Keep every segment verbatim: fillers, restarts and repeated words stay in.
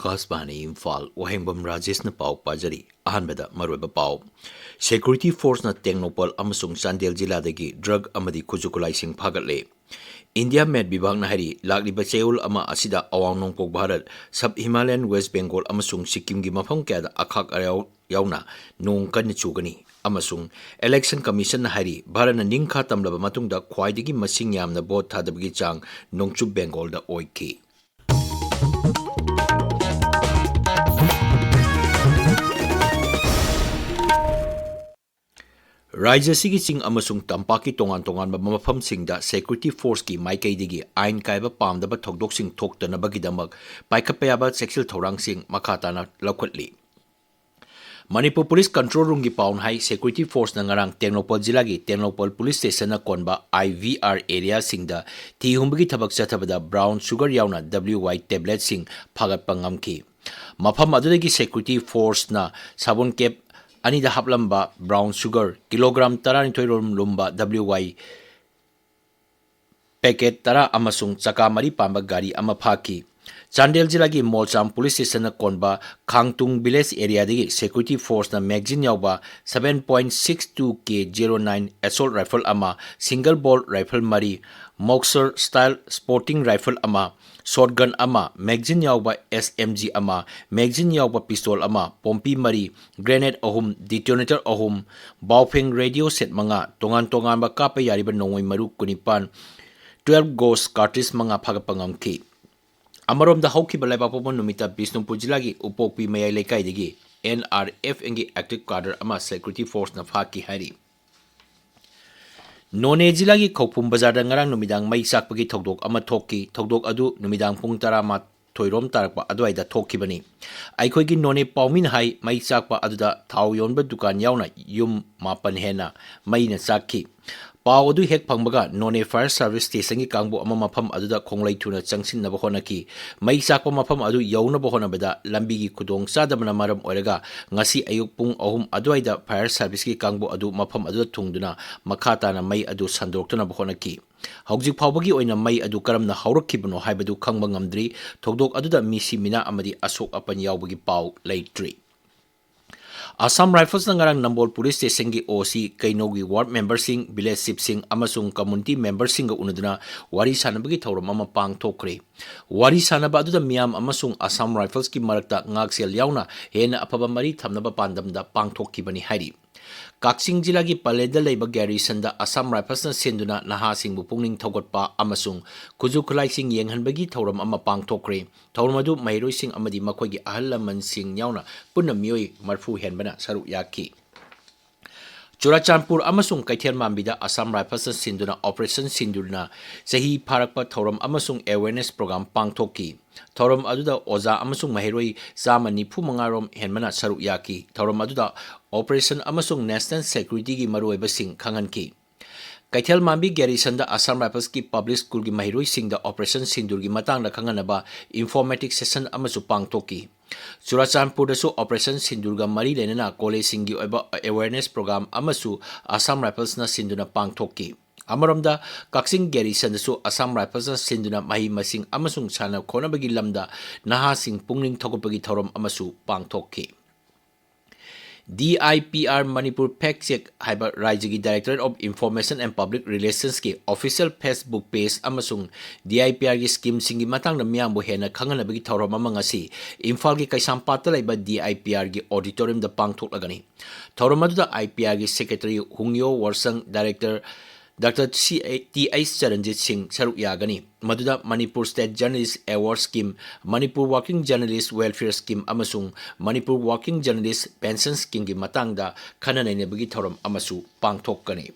ꯑꯀꯥꯁꯕꯥꯅꯤ ꯏꯝꯐꯥꯜ, ꯋꯥꯍꯦꯡꯕꯝ ꯔꯥꯖꯦꯁꯅ ꯄꯥꯎ ꯄꯥꯖꯔꯤ꯫ ꯑꯍꯥꯟꯕꯗ ꯃꯔꯨꯑꯣꯏꯕ ꯄꯥꯎ꯫ Security Forceꯅ ꯇꯦꯡꯅꯧꯄꯜ ꯑꯃꯁꯨꯡ ꯆꯥꯟꯗꯦꯜ ꯖꯤꯂꯥꯗꯒꯤ drug ꯑꯃꯗꯤ ꯈꯨꯠꯁꯨ ꯈꯨꯠꯂꯥꯏꯁꯤꯡ ꯐꯥꯒꯠꯂꯦ꯫ ꯏꯟꯗꯤꯌꯥ ꯃꯦꯠ ꯕꯤꯚꯥꯒꯅ ꯍꯥꯏꯔꯤ, ꯂꯥꯛꯂꯤꯕ ꯆꯌꯣꯜ ꯑꯃ ꯑꯁꯤꯗ ꯑꯋꯥꯡ ꯅꯣꯡꯄꯣꯛ ꯚꯥꯔꯠ, ꯁꯕ ꯍꯤꯃꯥꯂꯌꯟ ꯋꯦꯁ ꯕꯦꯡꯒꯣꯜ ꯑꯃꯁꯨꯡ ꯁꯤꯛꯀꯤꯝꯒꯤ ꯃꯐꯝ ꯀꯌꯥꯗ ꯑꯈꯥꯛ ꯑꯔꯥꯎ ꯌꯥꯎꯅ ꯅꯣꯡ ꯀꯟꯅ ꯆꯨꯒꯅꯤ꯫ ꯑꯃꯁꯨꯡ Election Commissionꯅ ꯍꯥꯏꯔꯤ, ꯚꯥꯔꯠꯅ ꯅꯤꯡꯈꯥ ꯇꯝꯂꯕ ꯃꯇꯨꯡꯗ ꯈ꯭ꯋꯥꯏꯗꯒꯤ ꯃꯁꯤꯡ ꯌꯥꯝꯅ ꯚꯣꯠ ꯊꯥꯗꯕꯒꯤ ꯆꯥꯡ ꯅꯣꯡꯆꯨꯞ ꯕꯦꯡꯒꯣꯜꯗ ꯑꯣꯏꯈꯤ꯫ ꯔꯥꯖ꯭ꯌ ꯑꯁꯤꯒꯤ ꯆꯤꯡ ꯑꯃꯁꯨꯡ ꯇꯝꯄꯥꯛꯀꯤ ꯇꯣꯉꯥꯟ ꯇꯣꯉꯥꯟꯕ ꯃꯐꯝꯁꯤꯡꯗ Security Forceꯀꯤ ꯃꯥꯏꯀꯩꯗꯒꯤ ꯑꯥꯏꯟ ꯀꯥꯏꯕ ꯄꯥꯝꯗꯕ ꯊꯧꯗꯣꯛꯁꯤꯡ ꯊꯣꯛꯇꯅꯕꯒꯤꯗꯃꯛ ꯄꯥꯏꯈꯠꯄ ꯌꯥꯕ ꯆꯦꯛꯁꯤꯜ ꯊꯧꯔꯥꯡꯁꯤꯡ ꯃꯈꯥ ꯇꯥꯅ ꯂꯧꯈꯠꯂꯤ꯫ ꯃꯅꯤꯄꯨꯔ Police Control Roomꯒꯤ ꯄꯥꯎꯅ ꯍꯥꯏ, Security Forceꯅ ꯉꯔꯥꯡ ꯇꯦꯡꯅꯧꯄꯜ ꯖꯤꯂꯥꯒꯤ ꯇꯦꯡꯅꯧꯄꯜ Police Stationꯅ ꯀꯣꯟꯕ I V R areaꯁꯤꯡꯗ ꯊꯤ ꯍꯨꯝꯕꯒꯤ ꯊꯕꯛ ꯆꯠꯊꯕꯗ brown sugar ꯌꯥꯎꯅ W Y tabletꯁꯤꯡ ꯐꯥꯒꯠꯄ ꯉꯝꯈꯤ꯫ ꯃꯐꯝ ꯑꯗꯨꯗꯒꯤ Security Forceꯅ ꯁꯥꯕꯨꯟ cap ꯑꯅꯤꯗ ꯍꯥꯞꯂꯝꯕ brown sugar kilogram ꯇꯔꯥꯅꯤꯊꯣꯏ ꯔꯣꯝ ꯂꯨꯝꯕ W Y packet ꯇꯔꯥ ꯑꯃꯁꯨꯡ ꯆꯀꯥ ꯃꯔꯤ ꯄꯥꯟꯕ ꯒꯥꯔꯤ ꯑꯃ ꯐꯥꯈꯤ꯫ ꯆꯥꯟꯗꯦꯜ ꯖꯤꯂꯥꯒꯤ ꯃꯣꯜꯆꯥꯝ Police Stationꯅ ꯀꯣꯟꯕ ꯈꯥꯡꯇꯨꯡ village areaꯗꯒꯤ Security Forceꯅ magazine ꯌꯥꯎꯕ seven point six two K zero nine assault rifle ꯑꯃ, single bolt rifle ꯃꯔꯤ, Mauser style sporting rifle ꯑꯃ, shotgun ꯑꯃ, magazine ꯌꯥꯎꯕ S M G ꯑꯃ, magazine ꯌꯥꯎꯕ pistol ꯑꯃ, ꯄꯣꯝꯄꯤ ꯃꯔꯤ, grenade ꯑꯍꯨꯝ, detonator ꯑꯍꯨꯝ, Baofeng radio set ꯃꯉꯥ, ꯇꯣꯉꯥꯟ ꯇꯣꯉꯥꯟꯕ ꯀꯥꯞꯄ ꯌꯥꯔꯤꯕ ꯅꯣꯡꯃꯩ ꯃꯔꯨ ꯀꯨꯟꯅꯤꯄꯥꯟ, twelve gauge cartridge ꯃꯉꯥ ꯐꯥꯒꯠꯄ ꯉꯝꯈꯤ꯫ ꯑꯃꯔꯣꯝꯗ, ꯍꯧꯈꯤꯕ ꯂꯩꯕꯥꯛꯄꯣꯛꯄ ꯅꯨꯃꯤꯠꯇ ꯕꯤꯁꯅꯨꯄꯨꯔ ꯖꯤꯂꯥꯒꯤ ꯎꯄꯣꯛꯄꯤ ꯃꯌꯥꯏ ꯂꯩꯀꯥꯏꯗꯒꯤ N R F Nꯒꯤ active cadre ꯑꯃ Security Forceꯅ ꯐꯥꯈꯤ ꯍꯥꯏꯔꯤ꯫ ꯅꯣꯅꯦ ꯖꯤꯂꯥꯒꯤ ꯈꯧꯄꯨꯝ ꯕꯖꯥꯔꯗ ꯉꯔꯥꯡ ꯅꯨꯃꯤꯗꯥꯡ ꯃꯩ ꯆꯥꯛꯄꯒꯤ ꯊꯧꯗꯣꯛ ꯑꯃ ꯊꯣꯛꯈꯤ꯫ ꯊꯧꯗꯣꯛ ꯑꯗꯨ ꯅꯨꯃꯤꯗꯥꯡ ꯄꯨꯡ ꯇꯔꯥꯃꯥꯊꯣꯏ ꯔꯣꯝ ꯇꯥꯔꯛꯄ ꯑꯗꯨꯋꯥꯏꯗ ꯊꯣꯛꯈꯤꯕꯅꯤ꯫ ꯑꯩꯈꯣꯏꯒꯤ ꯅꯣꯅꯦ ꯄꯥꯎꯃꯤꯅ ꯍꯥꯏ, ꯃꯩ ꯆꯥꯛꯄ ꯑꯗꯨꯗ ꯊꯥꯎ ꯌꯣꯟꯕ ꯗꯨꯀꯥꯟ ꯌꯥꯎꯅ ꯌꯨꯝ ꯃꯥꯄꯟ ꯍꯦꯟꯅ ꯃꯩꯅ ꯆꯥꯛꯈꯤ꯫ ꯄꯥꯎ ꯑꯗꯨ ꯍꯦꯛ ꯐꯪꯕꯒ ꯅꯣꯅꯦ Fire Service Stationꯒꯤ ꯀꯥꯡꯕꯨ ꯑꯃ ꯃꯐꯝ ꯑꯗꯨꯗ ꯈꯣꯡꯂꯩ ꯊꯨꯅ ꯆꯪꯁꯤꯟꯅꯕ ꯍꯣꯠꯅꯈꯤ꯫ ꯃꯩ ꯆꯥꯛꯄ ꯃꯐꯝ ꯑꯗꯨ ꯌꯧꯅꯕ ꯍꯣꯠꯅꯕꯗ ꯂꯝꯕꯤꯒꯤ ꯈꯨꯗꯣꯡ ꯆꯥꯗꯕꯅ ꯃꯔꯝ ꯑꯣꯏꯔꯒ ꯉꯁꯤ ꯑꯌꯨꯛ ꯄꯨꯡ ꯑꯍꯨꯝ ꯑꯗꯨꯋꯥꯏꯗ Fire Serviceꯀꯤ ꯀꯥꯡꯕꯨ ꯑꯗꯨ ꯃꯐꯝ ꯑꯗꯨꯗ ꯊꯨꯡꯗꯨꯅ ꯃꯈꯥ ꯇꯥꯅ ꯃꯩ ꯑꯗꯨ ꯁꯟꯗꯣꯔꯛꯇꯅꯕ ꯍꯣꯠꯅꯈꯤ꯫ ꯍꯧꯖꯤꯛ ꯐꯥꯎꯕꯒꯤ ꯑꯣꯏꯅ ꯃꯩ ꯑꯗꯨ ꯀꯔꯝꯅ ꯍꯧꯔꯛꯈꯤꯕꯅꯣ ꯍꯥꯏꯕꯗꯨ ꯈꯪꯕ ꯉꯝꯗ꯭ꯔꯤ꯫ ꯊꯧꯗꯣꯛ ꯑꯗꯨꯗ ꯃꯤ ꯁꯤꯃꯤꯅꯥ ꯑꯃꯗꯤ ꯑꯁꯣꯛ ꯑꯄꯟ ꯌꯥꯎꯕꯒꯤ ꯄꯥꯎ ꯂꯩꯇ꯭ꯔꯤ꯫ Assam Riflesꯅ ꯉꯔꯥꯡ ꯅꯝꯕꯣꯜ Police Stationꯒꯤ OC, ꯀꯩꯅꯧꯒꯤ ward memberꯁꯤꯡ, village chiefꯁꯤꯡ ꯑꯃꯁꯨꯡ community memberꯁꯤꯡꯒ ꯎꯅꯗꯨꯅ ꯋꯥꯔꯤ ꯁꯥꯟꯅꯕꯒꯤ ꯊꯧꯔꯝ ꯑꯃ ꯄꯥꯡꯊꯣꯛꯈ꯭ꯔꯦ꯫ ꯋꯥꯔꯤ ꯁꯥꯟꯅꯕ ꯑꯗꯨꯗ ꯃꯤꯌꯥꯝ ꯑꯃꯁꯨꯡ Assam Riflesꯀꯤ ꯃꯔꯛꯇ ꯉꯥꯛꯁꯦꯜ ꯌꯥꯎꯅ ꯍꯦꯟꯅ ꯑꯐꯕ ꯃꯔꯤ ꯊꯝꯅꯕ ꯄꯥꯟꯗꯝꯗ ꯄꯥꯡꯊꯣꯛꯈꯤꯕꯅꯤ ꯍꯥꯏꯔꯤ꯫ ꯀꯛꯆꯤꯡ ꯖꯤꯂꯥꯒꯤ ꯄꯂꯦꯜꯗ ꯂꯩꯕ garrisonꯗ Assam Riflesꯅ ꯁꯤꯟꯗꯨꯅ ꯅꯍꯥꯁꯤꯡꯕꯨ ꯄꯨꯛꯅꯤꯡ ꯊꯧꯒꯠꯄ ꯑꯃꯁꯨꯡ ꯈꯨꯠꯁꯨ ꯈꯨꯠꯂꯥꯏꯁꯤꯡ ꯌꯦꯡꯍꯟꯕꯒꯤ ꯊꯧꯔꯝ ꯑꯃ ꯄꯥꯡꯊꯣꯛꯈ꯭ꯔꯦ꯫ ꯊꯧꯔꯝ ꯑꯗꯨ ꯃꯍꯩꯔꯣꯏꯁꯤꯡ ꯑꯃꯗꯤ ꯃꯈꯣꯏꯒꯤ ꯑꯍꯜ ꯂꯃꯟꯁꯤꯡ ꯌꯥꯎꯅ ꯄꯨꯟꯅ ꯃꯤꯑꯣꯏ ꯃꯔꯤꯐꯨ ꯍꯦꯟꯕꯅ ꯁꯔꯨꯛ ꯌꯥꯈꯤ꯫ ꯆꯨꯔꯥꯆꯥꯟꯄꯨꯔ ꯑꯃꯁꯨꯡ ꯀꯩꯊꯦꯜꯃꯥꯟꯕꯤꯗ Assam Riflesꯅ ꯁꯤꯟꯗꯨꯅ Operation ꯁꯤꯟꯗꯨꯔꯅ ꯆꯍꯤ ꯐꯥꯔꯛꯄ ꯊꯧꯔꯝ ꯑꯃꯁꯨꯡ awareness program ꯄꯥꯡꯊꯣꯛꯈꯤ꯫ ꯊꯧꯔꯝ ꯑꯗꯨꯗ ꯑꯣꯖꯥ ꯑꯃꯁꯨꯡ ꯃꯍꯩꯔꯣꯏ ꯆꯥꯝꯃ ꯅꯤꯐꯨ ꯃꯉꯥ ꯔꯣꯝ ꯍꯦꯟꯕꯅ ꯁꯔꯨꯛ ꯌꯥꯈꯤ꯫ ꯊꯧꯔꯝ ꯑꯗꯨꯗ Operation ꯑꯃꯁꯨꯡ national securityꯒꯤ ꯃꯔꯨꯑꯣꯏꯕꯁꯤꯡ ꯈꯪꯍꯟꯈꯤ꯫ ꯀꯩꯊꯦꯜꯃꯥꯟꯕꯤ garrisonꯗ Assam Riflesꯀꯤ public schoolꯒꯤ ꯃꯍꯩꯔꯣꯏꯁꯤꯡꯗ Operation ꯁꯤꯟꯗꯨꯔꯒꯤ ꯃꯇꯥꯡꯗ ꯈꯪꯍꯟꯅꯕ informative session ꯑꯃꯁꯨ ꯄꯥꯡꯊꯣꯛꯈꯤ꯫ ꯆꯨꯔꯥꯆꯥꯟꯄꯨꯔꯗꯁꯨ Operation ꯁꯤꯟꯗꯨꯔꯒ ꯃꯔꯤ ꯂꯩꯅꯅ collegeꯁꯤꯡꯒꯤ ꯑꯣꯏꯕ awareness program ꯑꯃꯁꯨ Assam Riflesꯅ ꯁꯤꯟꯗꯨꯅ ꯄꯥꯡꯊꯣꯛꯈꯤ꯫ ꯑꯃꯔꯣꯝꯗ, ꯀꯛꯆꯤꯡ garrisonꯗꯁꯨ Assam Riflesꯅ ꯁꯤꯟꯗꯨꯅ ꯃꯍꯩ ꯃꯁꯤꯡ ꯑꯃꯁꯨꯡ ꯁꯥꯟꯅ ꯈꯣꯠꯅꯕꯒꯤ ꯂꯝꯗ ꯅꯍꯥꯁꯤꯡ ꯄꯨꯛꯅꯤꯡ ꯊꯧꯒꯠꯄꯒꯤ ꯊꯧꯔꯝ ꯑꯃꯁꯨ ꯄꯥꯡꯊꯣꯛꯈꯤ꯫ DIPR Manipur Fact Check ꯍꯥꯏꯕ ꯔꯥꯖ꯭ꯌꯒꯤ Directorate of Information and Public Relationsꯀꯤ official Facebook page ꯑꯃꯁꯨꯡ DIPRꯒꯤ schemeꯁꯤꯡꯒꯤ ꯃꯇꯥꯡꯗ ꯃꯤꯌꯥꯝꯕꯨ ꯍꯦꯟꯅ ꯈꯪꯍꯟꯅꯕꯒꯤ ꯊꯧꯔꯝ ꯑꯃ ꯉꯁꯤ ꯏꯝꯐꯥꯜꯒꯤ ꯀꯩꯁꯥꯝꯄꯥꯠꯇ ꯂꯩꯕ DIPRꯒꯤ auditoriumꯗ ꯄꯥꯡꯊꯣꯛꯂꯒꯅꯤ꯫ ꯊꯧꯔꯝ ꯑꯗꯨꯗ IPRꯒꯤ Secretary ꯍꯨꯡꯌꯣ ꯋꯔꯁꯪ, Director ꯗꯥꯛꯇꯔ ꯁꯤ ꯑꯦ ꯇꯤ ꯑꯩꯆ ꯆꯔꯟꯖꯤꯠ ꯁꯤꯡ ꯁꯔꯨꯛ ꯌꯥꯒꯅꯤ꯫ ꯃꯗꯨꯗ Manipur State Journalist Award Scheme, Manipur Working Journalist Welfare Scheme ꯑꯃꯁꯨꯡ Manipur Working Journalist Pension Schemeꯒꯤ ꯃꯇꯥꯡꯗ ꯈꯟꯅ ꯅꯩꯅꯕꯒꯤ ꯊꯧꯔꯝ ꯑꯃꯁꯨ ꯄꯥꯡꯊꯣꯛꯀꯅꯤ꯫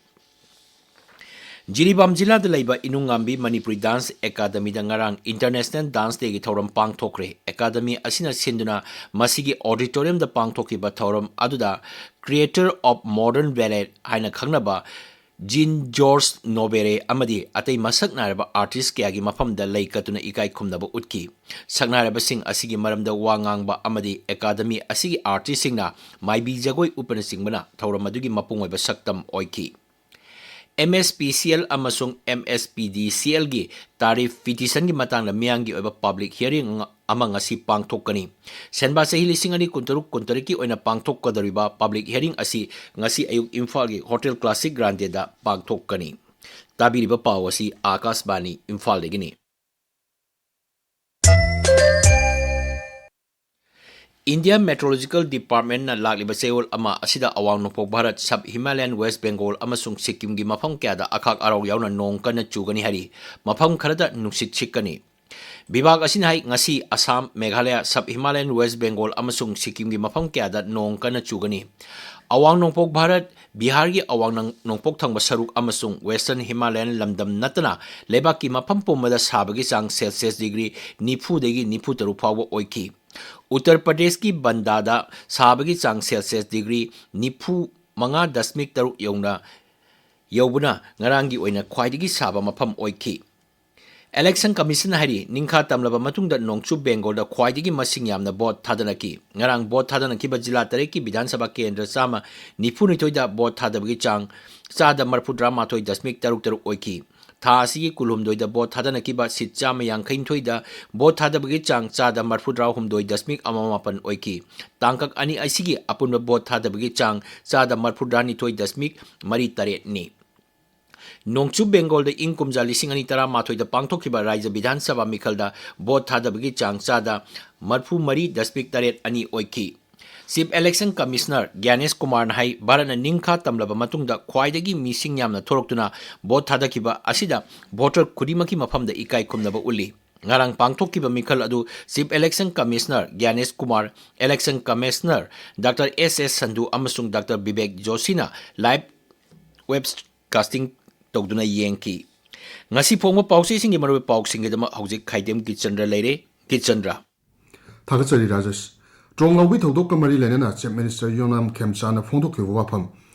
ꯖꯤꯔꯤꯕꯥꯝ ꯖꯤꯂꯥꯗ ꯂꯩꯕ ꯏꯅꯨꯡꯉꯥꯝꯕꯤ ꯃꯅꯤꯄꯨꯔꯤ Dance Academyꯗ ꯉꯔꯥꯡ International Dance Dayꯒꯤ ꯊꯧꯔꯝ ꯄꯥꯡꯊꯣꯛꯈ꯭ꯔꯦ꯫ Academy ꯑꯁꯤꯅ ꯁꯤꯟꯗꯨꯅ ꯃꯁꯤꯒꯤ auditoriumꯗ ꯄꯥꯡꯊꯣꯛꯈꯤꯕ ꯊꯧꯔꯝ ꯑꯗꯨꯗ Creator of Modern Ballet ꯍꯥꯏꯅ ꯈꯪꯅꯕ ꯖꯤꯟ ꯖꯣꯔꯖ ꯅꯣꯕꯦꯔꯦ ꯑꯃꯗꯤ ꯑꯇꯩ ꯃꯁꯛ ꯅꯥꯏꯔꯕ ꯑꯥꯔꯇꯤꯁ ꯀꯌꯥꯒꯤ ꯃꯐꯝꯗ ꯂꯩ ꯀꯠꯇꯨꯅ ꯏꯀꯥꯏ ꯈꯨꯝꯅꯕ ꯎꯠꯈꯤ꯫ ꯁꯛꯅꯥꯏꯔꯕꯁꯤꯡ ꯑꯁꯤꯒꯤ ꯃꯔꯝꯗ ꯋꯥ ꯉꯥꯡꯕ ꯑꯃꯗꯤ ꯑꯦꯀꯥꯗꯃꯤ ꯑꯁꯤꯒꯤ ꯑꯥꯔꯇꯤꯁꯁꯤꯡꯅ ꯃꯥꯏꯕꯤ ꯖꯒꯣꯏ ꯎꯠꯄꯅꯆꯤꯡꯕꯅ ꯊꯧꯔꯝ ꯑꯗꯨꯒꯤ ꯃꯄꯨꯡ ꯑꯣꯏꯕ ꯁꯛꯇꯝ ꯑꯣꯏꯈꯤ꯫ M S P C L ꯑꯃꯁꯨꯡ ꯑꯦꯝ ꯑꯦꯁ ꯄꯤ ꯗꯤ ꯁꯤ ꯑꯦꯜꯒꯤ ꯇꯥꯔꯤꯐ ꯄꯤꯇꯤꯁꯟꯒꯤ ꯃꯇꯥꯡꯗ ꯃꯤꯌꯥꯝꯒꯤ ꯑꯣꯏꯕ ꯄꯕ꯭ꯂꯤꯛ ꯍꯤꯌꯔꯤꯡ ꯑꯃ ꯉꯁꯤ ꯄꯥꯡꯊꯣꯛꯀꯅꯤ꯫ ꯁꯦꯟꯕꯥ ꯆꯍꯤ ꯂꯤꯁꯤꯡ ꯑꯅꯤ ꯀꯨꯟꯇꯔꯨꯛ ꯀꯨꯟꯇꯔꯦꯠꯀꯤ ꯑꯣꯏꯅ ꯄꯥꯡꯊꯣꯛꯀꯗꯧꯔꯤꯕ ꯄꯕ꯭ꯂꯤꯛ ꯍꯤꯌꯔꯤꯡ ꯑꯁꯤ ꯉꯁꯤ ꯑꯌꯨꯛ ꯏꯝꯐꯥꯜꯒꯤ ꯍꯣꯇꯦꯜ ꯀ꯭ꯂꯥꯁꯤꯛ ꯒ꯭ꯔꯥꯟꯗꯦꯗ ꯄꯥꯡꯊꯣꯛꯀꯅꯤ꯫ ꯇꯥꯕꯤꯔꯤꯕ ꯄꯥꯎ ꯑꯁꯤ ꯑꯥꯀꯥꯁꯕꯥꯅꯤ ꯏꯝꯐꯥꯜꯗꯒꯤꯅꯤ꯫ India Meteorological Departmentꯅ ꯂꯥꯛꯂꯤꯕ ꯆꯌꯣꯜ ꯑꯃ ꯑꯁꯤꯗ ꯑꯋꯥꯡ ꯅꯣꯡꯄꯣꯛ Bharat, sub Himalayan west Bengal ꯑꯃꯁꯨꯡ ꯁꯤꯛꯀꯤꯝꯒꯤ ꯃꯐꯝ ꯀꯌꯥꯗ ꯑꯈꯥꯛ ꯑꯔꯥꯎ ꯌꯥꯎꯅ ꯅꯣꯡ ꯀꯟꯅ ꯆꯨꯒꯅꯤ ꯍꯥꯏꯔꯤ꯫ ꯃꯐꯝ ꯈꯔꯗ ꯅꯨꯡꯁꯤꯠ ꯁꯤꯠꯀꯅꯤ꯫ ꯚꯤꯚꯥꯒ ꯑꯁꯤꯅ ꯍꯥꯏ, ꯉꯁꯤ Assam, Meghalaya, sub Himalayan west Bengal ꯑꯃꯁꯨꯡ ꯁꯤꯛꯀꯤꯝꯒꯤ ꯃꯐꯝ ꯀꯌꯥꯗ ꯅꯣꯡ ꯀꯟꯅ ꯆꯨꯒꯅꯤ꯫ ꯑꯋꯥꯡ ꯅꯣꯡꯄꯣꯛ ꯚꯥꯔꯠ, ꯕꯤꯍꯥꯔꯒꯤ ꯑꯋꯥꯡ ꯅꯪ-, ꯅꯣꯡꯄꯣꯛ ꯊꯪꯕ ꯁꯔꯨꯛ ꯑꯃꯁꯨꯡ ꯋꯦꯁꯇꯔꯟ ꯍꯤꯃꯥꯂꯌꯥꯟ ꯂꯝꯗꯝ ꯅꯠꯇꯅ ꯂꯩꯕꯥꯛꯀꯤ ꯃꯐꯝ ꯄꯨꯝꯕꯗ ꯁꯥꯕꯒꯤ ꯆꯥꯡ ꯁꯦꯜꯁꯤꯌꯁ ꯗꯤꯒ꯭ꯔꯤ ꯅꯤꯐꯨꯗꯒꯤ ꯅꯤꯐꯨ ꯇꯔꯨꯛ ꯐꯥꯎꯕ ꯑꯣꯏꯈꯤ꯫ ꯎꯠꯇꯔ ꯄ꯭ꯔꯗꯦꯁꯀꯤ ꯕꯟꯗꯥꯗ ꯁꯥꯕꯒꯤ ꯆꯥꯡ ꯁꯦꯜꯁꯤꯌꯁ ꯗꯤꯒ꯭ꯔꯤ ꯅꯤꯐꯨ ꯃꯉꯥ ꯗꯁꯃꯤꯛ ꯇꯔꯨꯛ ꯌꯧꯅ, ꯌꯧꯕꯅ ꯉꯔꯥꯡꯒꯤ ꯑꯣꯏꯅ ꯈ꯭ꯋꯥꯏꯗꯒꯤ ꯁꯥꯕ ꯃꯐꯝ ꯑꯣꯏꯈꯤ꯫ ꯏꯂꯦꯛꯁꯟ ꯀꯃꯤꯁꯟꯅ ꯍꯥꯏꯔꯤ, ꯅꯤꯡꯈꯥ ꯇꯝꯂꯕ ꯃꯇꯨꯡꯗ ꯅꯣꯡꯆꯨꯞ ꯕꯦꯡꯒꯣꯜꯗ ꯈ꯭ꯋꯥꯏꯗꯒꯤ ꯃꯁꯤꯡ ꯌꯥꯝꯅ ꯚꯣꯠ ꯊꯥꯗꯅꯈꯤ꯫ ꯉꯔꯥꯡ ꯚꯣꯠ ꯊꯥꯗꯅꯈꯤꯕ ꯖꯤꯂꯥ ꯇꯔꯦꯠꯀꯤ ꯕꯤꯙꯥꯟ ꯁꯚꯥ ꯀꯦꯟꯗ꯭ꯔ ꯆꯥꯝꯃ ꯅꯤꯐꯨ ꯅꯤꯊꯣꯏꯗ ꯚꯣꯠ ꯊꯥꯗꯕꯒꯤ ꯆꯥꯡ ꯆꯥꯗ ꯃꯔꯐꯨ ꯇꯔꯥꯃꯥꯊꯣꯏ ꯗꯁꯃꯤꯛ ꯇꯔꯨꯛ ꯇꯔꯨꯛ ꯑꯣꯏꯈꯤ꯫ ꯊꯥ ꯑꯁꯤꯒꯤ ꯀꯨꯟꯍꯨꯝꯗꯣꯏꯗ ꯚꯣꯠ ꯊꯥꯗꯅꯈꯤꯕ ꯁꯤꯠ ꯆꯥꯝꯃ ꯌꯥꯡꯈꯩ ꯅꯤꯊꯣꯏꯗ ꯚꯣꯠ ꯊꯥꯗꯕꯒꯤ ꯆꯥꯡ ꯆꯥꯗ ꯃꯔꯐꯨ ꯇꯔꯥꯍꯨꯝꯗꯣꯏ ꯗꯁꯃꯤꯛ ꯑꯃ ꯃꯥꯄꯟ ꯑꯣꯏꯈꯤ꯫ ꯇꯥꯡꯀꯛ ꯑꯅꯤ ꯑꯁꯤꯒꯤ ꯑꯄꯨꯟꯕ ꯚꯣꯠ ꯊꯥꯗꯕꯒꯤ ꯆꯥꯡ ꯆꯥꯗ ꯃꯔꯐꯨ ꯇꯔꯥꯅꯤꯊꯣꯏ ꯗꯁꯃꯤꯛ ꯃꯔꯤ ꯇꯔꯦꯠꯅꯤ꯫ ꯅꯣꯡꯆꯨꯞ ꯕꯦꯡꯒꯣꯜꯗ ꯏꯪ ꯀꯨꯝꯖꯥ ꯂꯤꯁꯤꯡ ꯑꯅꯤ ꯇꯔꯥꯃꯥꯊꯣꯏꯗ ꯄꯥꯡꯊꯣꯛꯈꯤꯕ ꯔꯥꯖ꯭ꯌ ꯕꯤꯙꯥꯟ ꯁꯚꯥ ꯃꯤꯈꯜꯗ ꯚꯣꯠ ꯊꯥꯗꯕꯒꯤ ꯆꯥꯡ ꯆꯥꯗ ꯃꯔꯐꯨ ꯃꯔꯤ ꯗꯁꯃꯤꯛ ꯇꯔꯦꯠ ꯑꯅꯤ ꯑꯣꯏꯈꯤ꯫ ꯆꯤꯐ ꯏꯂꯦꯛꯁꯟ ꯀꯃꯤꯁꯅꯔ ꯒ꯭ꯌꯥꯅꯦꯁ ꯀꯨꯃꯥꯔꯅ ꯍꯥꯏ, ꯚꯥꯔꯠꯅ ꯅꯤꯡꯈꯥ ꯇꯝꯂꯕ ꯃꯇꯨꯡꯗ ꯈ꯭ꯋꯥꯏꯗꯒꯤ ꯃꯤꯁꯤꯡ ꯌꯥꯝꯅ ꯊꯣꯔꯛꯇꯨꯅ ꯚꯣꯠ ꯊꯥꯗꯈꯤꯕ ꯑꯁꯤꯗ ꯚꯣꯇꯔ ꯈꯨꯗꯤꯡꯃꯛꯀꯤ ꯃꯐꯝꯗ ꯏꯀꯥꯏ ꯈꯨꯝꯅꯕ ꯎꯠꯂꯤ꯫ ꯉꯔꯥꯡ ꯄꯥꯡꯊꯣꯛꯈꯤꯕ ꯃꯤꯈꯜ ꯑꯗꯨ chief election commissioner Gyanesh Kumar, election commissioner doctor S S Sandhu ꯑꯃꯁꯨꯡ ꯗꯥꯛꯇꯔ ꯕꯤꯕꯦꯛ ꯖꯣꯁꯤꯅ ꯂꯥꯏꯚ ꯋꯦꯕ ꯀꯥꯁꯇꯤꯡ ꯇꯧꯗꯨꯅ ꯌꯦꯡꯈꯤ꯫ ꯉꯁꯤ ꯐꯣꯡꯕ ꯄꯥꯎꯆꯦꯁꯤꯡꯒꯤ ꯃꯔꯨꯑꯣꯏꯕ ꯄꯥꯎꯁꯤꯡꯒꯤꯗꯃꯛ ꯍꯧꯖꯤꯛ ꯈꯥꯏꯗꯦꯝ ꯒꯤꯆꯟꯗ꯭ꯔ ꯂꯩꯔꯦ꯫ ꯒꯤꯆꯟꯗ꯭ꯔ꯫ ꯊꯥꯒꯠꯆꯔꯤ ꯔꯥꯖꯦꯁ꯫ ꯇ꯭ꯔꯣꯡ ꯂꯧꯕꯤ ꯊꯧꯗꯣꯛꯀ ꯃꯔꯤ ꯂꯩꯅꯅ ꯆꯤꯐ ꯃꯤꯅꯤꯁꯇꯔ ꯌꯣꯅꯥꯝ ꯈꯦꯝꯆꯥꯅ ꯐꯣꯡꯗꯣꯛꯈꯤꯕ ꯋꯥꯐꯝ꯫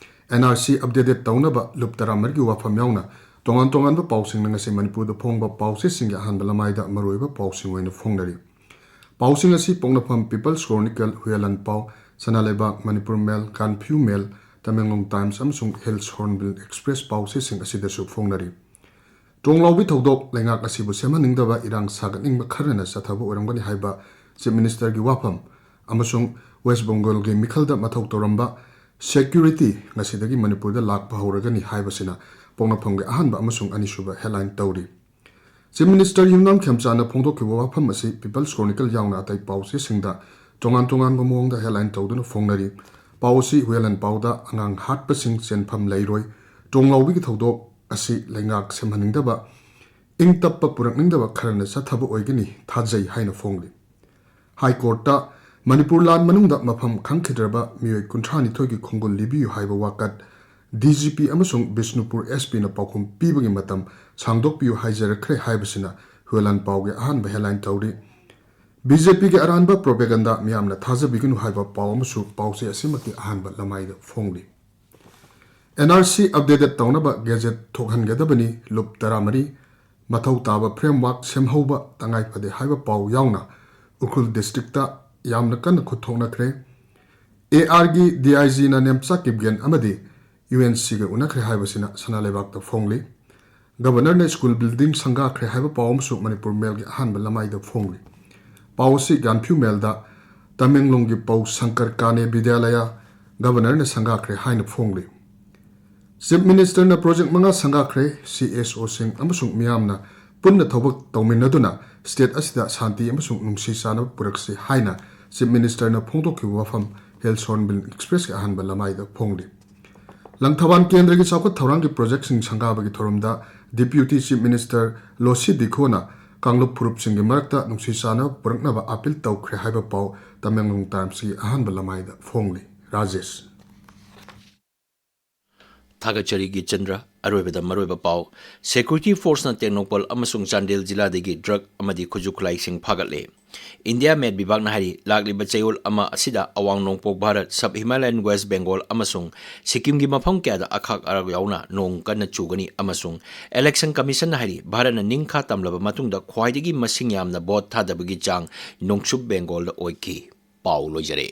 ꯑꯦꯟ ꯑꯥꯔ ꯁꯤ ꯑꯞꯗꯦꯇꯦꯗ ꯇꯧꯅꯕ ꯂꯨꯞ ꯇꯔꯥꯃꯔꯤꯒꯤ ꯋꯥꯐꯝ ꯌꯥꯎꯅ ꯇꯣꯉꯥꯟ ꯇꯣꯉꯥꯟꯕ ꯄꯥꯎꯁꯤꯡꯅ ꯉꯁꯤ ꯃꯅꯤꯄꯨꯔꯗ ꯐꯣꯡꯕ ꯄꯥꯎꯆꯦꯁꯤꯡꯒꯤ ꯑꯍꯥꯟꯕ ꯂꯃꯥꯏꯗ ꯃꯔꯨꯑꯣꯏꯕ ꯄꯥꯎꯁꯤꯡ ꯑꯣꯏꯅ ꯐꯣꯡꯅꯔꯤ꯫ ꯄꯥꯎꯁꯤꯡ ꯑꯁꯤ ꯄꯣꯛꯅꯐꯝ, ꯄꯤꯄꯜꯁ ꯀ꯭ꯔꯣꯅꯤꯀꯜ, ꯍꯨꯌꯦꯂꯥꯟ ꯄꯥꯎ, ꯁꯅꯥꯂꯩꯕꯥꯛ, ꯃꯅꯤꯄꯨꯔ ꯃꯦꯜ, ꯒꯥꯟꯐꯤꯌꯨ ꯃꯦꯜ, ꯇꯃꯦꯡꯂꯣꯡ ꯇꯥꯏꯝꯁ ꯑꯃꯁꯨꯡ ꯍꯤꯜꯁ ꯍꯣꯔꯟꯕꯤꯜ ꯑꯦꯛꯁꯄ꯭ꯔꯦꯁ ꯄꯥꯎꯆꯦꯁꯤꯡ ꯑꯁꯤꯗꯁꯨ ꯐꯣꯡꯅꯔꯤ꯫ ꯇꯣꯡꯂꯥꯎꯕꯤ ꯊꯧꯗꯣꯛ ꯂꯩꯉꯥꯛ ꯑꯁꯤꯕꯨ ꯁꯦꯝꯍꯟꯅꯤꯡꯗꯕ ꯏꯔꯥꯡ ꯁꯥꯒꯠꯅꯤꯡꯕ ꯈꯔꯅ ꯆꯠꯊꯕ ꯑꯣꯏꯔꯝꯒꯅꯤ ꯍꯥꯏꯕ ꯆꯤꯐ ꯃꯤꯅꯤꯁꯇꯔꯒꯤ ꯋꯥꯐꯝ ꯑꯃꯁꯨꯡ ꯋꯦꯁ ꯕꯦꯡꯒꯣꯜꯒꯤ ꯃꯤꯈꯜꯗ ꯃꯊꯧ ꯇꯧꯔꯝꯕ ꯁꯦꯀ꯭ꯌꯨꯔꯤꯇꯤ ꯉꯁꯤꯗꯒꯤ ꯃꯅꯤꯄꯨꯔꯗ ꯂꯥꯛꯄ ꯍꯧꯔꯒꯅꯤ ꯍꯥꯏꯕꯁꯤꯅ ꯄꯣꯛꯅꯐꯝꯒꯤ ꯑꯍꯥꯟꯕ ꯑꯃꯁꯨꯡ ꯑꯅꯤꯁꯨꯕ ꯍꯦꯗꯂꯥꯏꯟ ꯇꯧꯔꯤ꯫ ꯆꯤꯐ ꯃꯤꯅꯤꯁꯇꯔ ꯌꯨꯝꯅꯥꯝ ꯈꯦꯝꯆꯥꯅ ꯐꯣꯡꯗꯣꯛꯈꯤꯕ ꯋꯥꯐꯝ ꯑꯁꯤ ꯄꯤꯄꯜꯁ ꯀ꯭ꯔꯣꯅꯤꯀꯜ ꯌꯥꯎꯅ ꯑꯇꯩ ꯄꯥꯎꯆꯦꯁꯤꯡꯗ ꯇꯣꯉꯥꯟ ꯇꯣꯉꯥꯟꯕ ꯃꯑꯣꯡꯗ ꯍꯦꯗꯂꯥꯏꯟ ꯇꯧꯗꯨꯅ ꯐꯣꯡꯅꯔꯤ꯫ ꯄꯥꯎ ꯑꯁꯤ ꯍꯨꯌꯦꯂꯥꯟ ꯄꯥꯎꯗ ꯑꯉꯥꯡ ꯍꯥꯠꯄꯁꯤꯡ ꯆꯦꯟꯐꯝ ꯂꯩꯔꯣꯏ, ꯇꯣꯡꯂꯥꯎꯕꯤꯒꯤ ꯊꯧꯗꯣꯛ ꯑꯁꯤ ꯂꯩꯉꯥꯛ ꯁꯦꯝꯍꯟꯅꯤꯡꯗꯕ ꯏꯪ ꯇꯞꯄ ꯄꯨꯔꯛꯅꯤꯡꯗꯕ ꯈꯔꯅ ꯆꯠꯊꯕ ꯑꯣꯏꯒꯅꯤ ꯊꯥꯖꯩ ꯍꯥꯏꯅ ꯐꯣꯡꯂꯤ꯫ ꯍꯥꯏ ꯀꯣꯔꯠꯇ ꯃꯅꯤꯄꯨꯔ ꯂꯥꯟ ꯃꯅꯨꯡꯗ ꯃꯐꯝ ꯈꯪꯈꯤꯗ꯭ꯔꯕ ꯃꯤꯑꯣꯏ ꯀꯨꯟꯊ꯭ꯔꯥꯅꯤꯊꯣꯏꯒꯤ ꯈꯣꯡꯒꯨꯜ ꯂꯤꯕꯤꯌꯨ ꯍꯥꯏꯕ ꯋꯥꯀꯠ ꯗꯤ ꯖꯤ ꯄꯤ ꯑꯃꯁꯨꯡ ꯕꯤꯁꯅꯨꯄꯨꯔ ꯑꯦꯁ ꯄꯤꯅ ꯄꯥꯎꯈꯨꯝ ꯄꯤꯕꯒꯤ ꯃꯇꯝ ꯁꯥꯡꯗꯣꯛꯄꯤꯌꯨ ꯍꯥꯏꯖꯔꯛꯈ꯭ꯔꯦ ꯍꯥꯏꯕꯁꯤꯅ ꯍꯨꯌꯦꯂꯥꯟ ꯄꯥꯎꯒꯤ ꯑꯍꯥꯟꯕ ꯍꯦꯗꯂꯥꯏꯟ ꯇꯧꯔꯤ꯫ ꯕꯤ ꯖꯦ ꯄꯤꯒꯤ ꯑꯔꯥꯟꯕ ꯄ꯭ꯔꯣꯄꯦꯒꯟꯗꯥ ꯃꯤꯌꯥꯝꯅ ꯊꯥꯖꯕꯤꯒꯅꯨ ꯍꯥꯏꯕ ꯄꯥꯎ ꯑꯃꯁꯨ ꯄꯥꯎꯆꯦ ꯑꯁꯤꯃꯛꯀꯤ ꯑꯍꯥꯟꯕ ꯂꯃꯥꯏꯗ ꯐꯣꯡꯂꯤ꯫ ꯑꯦꯟ ꯑꯥꯔ ꯁꯤ ꯑꯞꯗꯦꯇꯦꯗ ꯇꯧꯅꯕ ꯒꯦꯖꯦꯠ ꯊꯣꯛꯍꯟꯒꯗꯕꯅꯤ, ꯂꯨꯞ ꯇꯔꯥꯃꯔꯤ꯫ ꯃꯊꯧ ꯇꯥꯕ ꯐ꯭ꯔꯦꯝꯋꯥꯔꯛ ꯁꯦꯝꯍꯧꯕ ꯇꯉꯥꯏ ꯐꯗꯦ ꯍꯥꯏꯕ ꯄꯥꯎ ꯌꯥꯎꯅ ꯎꯈ꯭ꯔꯨꯜ ꯗꯤꯁꯇ꯭ꯔꯤꯛꯇ ꯌꯥꯝꯅ ꯀꯟꯅ ꯈꯨꯠ ꯊꯣꯛꯅꯈ꯭ꯔꯦ꯫ ꯑꯦ ꯑꯥꯔꯒꯤ ꯗꯤ ꯑꯥꯏ ꯖꯤꯅ ꯅꯦꯝꯆꯥ ꯀꯤꯞꯒꯦꯟ ꯑꯃꯗꯤ ꯌꯨ ꯑꯦꯟ ꯁꯤꯒ ꯎꯅꯈ꯭ꯔꯦ ꯍꯥꯏꯕꯁꯤꯅ ꯁꯅꯥ ꯂꯩꯕꯥꯛꯇ ꯐꯣꯡꯂꯤ꯫ ꯒꯕꯔꯅꯔꯅ ꯁ꯭ꯀꯨꯜ ꯕꯤꯜꯗꯤꯡ ꯁꯪꯒꯥꯈ꯭ꯔꯦ ꯍꯥꯏꯕ ꯄꯥꯎ ꯑꯃꯁꯨ ꯃꯅꯤꯄꯨꯔ ꯃꯦꯜꯒꯤ ꯑꯍꯥꯟꯕ ꯂꯃꯥꯏꯗ ꯐꯣꯡꯂꯤ꯫ ꯄꯥꯎ ꯑꯁꯤ ꯒꯥꯟꯐꯤꯌꯨ ꯃꯦꯜꯗ ꯇꯃꯦꯡꯂꯣꯡꯒꯤ ꯄꯧ ꯁꯪꯀꯔ ꯀꯥꯅꯦ ꯕꯤꯗ꯭ꯌꯥꯂꯌꯥ ꯒꯕꯔꯅꯔꯅ ꯁꯪꯒꯥꯈ꯭ꯔꯦ ꯍꯥꯏꯅ ꯐꯣꯡꯂꯤ꯫ ꯆꯤꯐ ꯃꯤꯅꯤꯁꯇꯔꯅ ꯄ꯭ꯔꯣꯖꯦꯛ ꯃꯉꯥ ꯁꯪꯒꯥꯈ꯭ꯔꯦ, ꯁꯤ ꯑꯦꯁ ꯑꯣꯁꯤꯡ ꯑꯃꯁꯨꯡ ꯃꯤꯌꯥꯝꯅ ꯄꯨꯟꯅ ꯊꯕꯛ ꯇꯧꯃꯤꯟꯅꯗꯨꯅ ꯁ꯭ꯇꯦꯠ ꯑꯁꯤꯗ ꯁꯥꯟꯇꯤ ꯑꯃꯁꯨꯡ ꯅꯨꯡꯁꯤ ꯆꯥꯟꯅꯕ ꯄꯨꯔꯛꯁꯤ ꯍꯥꯏꯅ ꯆꯤꯐ ꯃꯤꯅꯤꯁꯇꯔꯅ ꯐꯣꯡꯗꯣꯛꯈꯤꯕ ꯋꯥꯐꯝ ꯍꯤꯜꯁ ꯍꯣꯔꯟꯕꯤꯜ ꯑꯦꯛꯁꯄ꯭ꯔꯦꯁꯀꯤ ꯑꯍꯥꯟꯕ ꯂꯃꯥꯏꯗ ꯐꯣꯡꯂꯤ꯫ ꯂꯪꯊꯕꯥꯜ ꯀꯦꯟꯗ꯭ꯔꯒꯤ ꯆꯥꯎꯈꯠ ꯊꯧꯔꯥꯡꯒꯤ ꯄ꯭ꯔꯣꯖꯦꯛꯁꯤꯡ ꯁꯪꯒꯥꯕꯒꯤ ꯊꯧꯔꯝꯗ ꯗꯤꯄ꯭ꯌꯨꯇꯤ ꯆꯤꯐ ꯃꯤꯅꯤꯁꯇꯔ ꯂꯣꯁꯤ ꯗꯤꯈꯣꯅ ꯀꯥꯡꯂꯨꯞ ꯐꯨꯔꯨꯞꯁꯤꯡꯒꯤ ꯃꯔꯛꯇ ꯅꯨꯡꯁꯤ ꯆꯥꯟꯅꯕ ꯄꯨꯔꯛꯅꯕ ꯑꯥꯄꯤꯜ ꯇꯧꯈ꯭ꯔꯦ ꯍꯥꯏꯕ ꯄꯥꯎ ꯇꯃꯦꯡꯂꯣꯡ ꯇꯥꯏꯝꯁꯀꯤ ꯑꯍꯥꯟꯕ ꯂꯃꯥꯏꯗ ꯐꯣꯡꯂꯤ꯫ ꯔꯥꯖꯦꯁ꯫ ꯊꯥꯒꯠꯆꯔꯤ ꯒꯤꯆꯟꯗ꯭ꯔ꯫ ꯑꯔꯣꯏꯕꯗ ꯃꯔꯨꯑꯣꯏꯕ ꯄꯥꯎ꯫ Security Forceꯅ ꯇꯦꯡꯅꯧꯄꯜ ꯑꯃꯁꯨꯡ ꯆꯥꯟꯗꯦꯜ ꯖꯤꯂꯥꯗꯒꯤ drug ꯑꯃꯗꯤ ꯈꯨꯠꯁꯨ ꯈꯨꯠꯂꯥꯏꯁꯤꯡ ꯐꯥꯒꯠꯂꯦ꯫ India Met ꯕꯤꯚꯥꯒꯅ ꯍꯥꯏꯔꯤ, ꯂꯥꯛꯂꯤꯕ ꯆꯌꯣꯜ ꯑꯃ ꯑꯁꯤꯗ ꯑꯋꯥꯡ ꯅꯣꯡꯄꯣꯛ Bharat, Sub Himalayan West Bengal ꯑꯃꯁꯨꯡ ꯁꯤꯛꯀꯤꯝꯒꯤ ꯃꯐꯝ ꯀꯌꯥꯗ ꯑꯈꯥꯛ ꯑꯔꯥꯛ ꯌꯥꯎꯅ ꯅꯣꯡ ꯀꯟꯅ ꯆꯨꯒꯅꯤ ꯑꯃꯁꯨꯡ Election Commissionꯅ ꯍꯥꯏꯔꯤ, ꯚꯥꯔꯠꯅ ꯅꯤꯡꯈꯥ ꯇꯝꯂꯕ ꯃꯇꯨꯡꯗ ꯈ꯭ꯋꯥꯏꯗꯒꯤ ꯃꯁꯤꯡ ꯌꯥꯝꯅ vote ꯊꯥꯗꯕꯒꯤ ꯆꯥꯡ ꯅꯣꯡꯆꯨꯞ ꯕꯦꯡꯒꯣꯜꯗ ꯑꯣꯏꯈꯤ꯫ ꯄꯥꯎ ꯂꯣꯏꯖꯔꯦ꯫